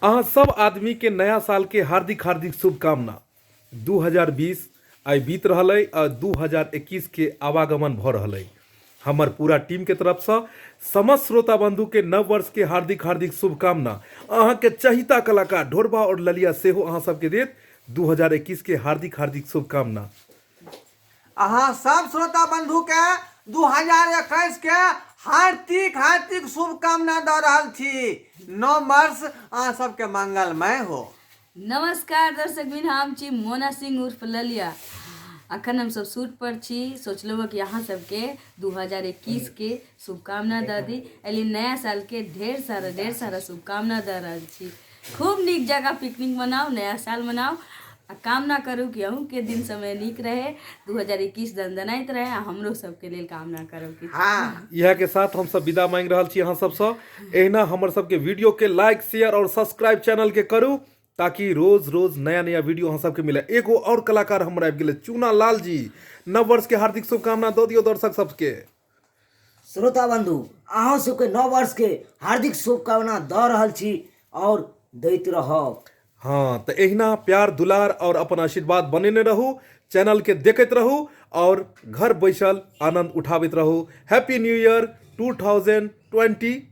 अहाँ सब आदमी के नया साल के हार्दिक हार्दिक शुभकामना। 2020 आइ बीत रहल अइ आ 2021 के आवागमन भऽ रहल अइ। हमर पूरा टीम के तरफसँ समस्त श्रोता बंधु के नव वर्ष के हार्दिक हार्दिक शुभकामना। अहाँ के चहिता कलाकार ढोरबा और ललिया सेहो अहाँ सबके देत 2021 के हार्दिक हार्दिक शुभकामना। अहाँ सब श्रोता बंधु के 2021 के हार्दिक हार्दिक शुभकामना दऽ रहल छी। नव वर्ष अहाँ सबके मंगलमय हो। नमस्कार दर्शक बिन, हम छी मोना सिंह उर्फ ललिया। अखन हम सब शूट पर छी। सोचलहुँ कि अहाँ सबके 2021 के शुभकामना दऽ दी। एहि नया साल के ढेर सारा शुभकामना दऽ रहल छी। खूब नीक जगह पिकनिक मनाउ, नया साल मनाउ आ कामना करू कि अहूँके दिन समय नीक रहे, 2021 दनदनाइत रहे आ हमरो सबके लेल कामना करब कि। हाँ। इएह के साथ हम सब विदा मांगि रहल छी अहाँ सबसँ। एहिना हमर सबके वीडियो के लाइक, शेयर और सब्सक्राइब चैनल के करू ताकि रोज रोज नया नया वीडियो अहाँ सबके मिले। एगो और कलाकार हमर आबि गेलै, चूना लाल जी। नव वर्ष के हार्दिक शुभकामना दऽ दियौ दर्शक सबके। श्रोता बंधु, अहाँ सबके नव वर्ष के हार्दिक शुभकामना दऽ रहल छी और दैत रहब। हाँ, तऽ एहिना प्यार दुलार और अपन आशीर्वाद बनेने रहू, चैनल के देखैत रहू और घर बैसल आनंद उठाबैत रहू। Happy new year 2021।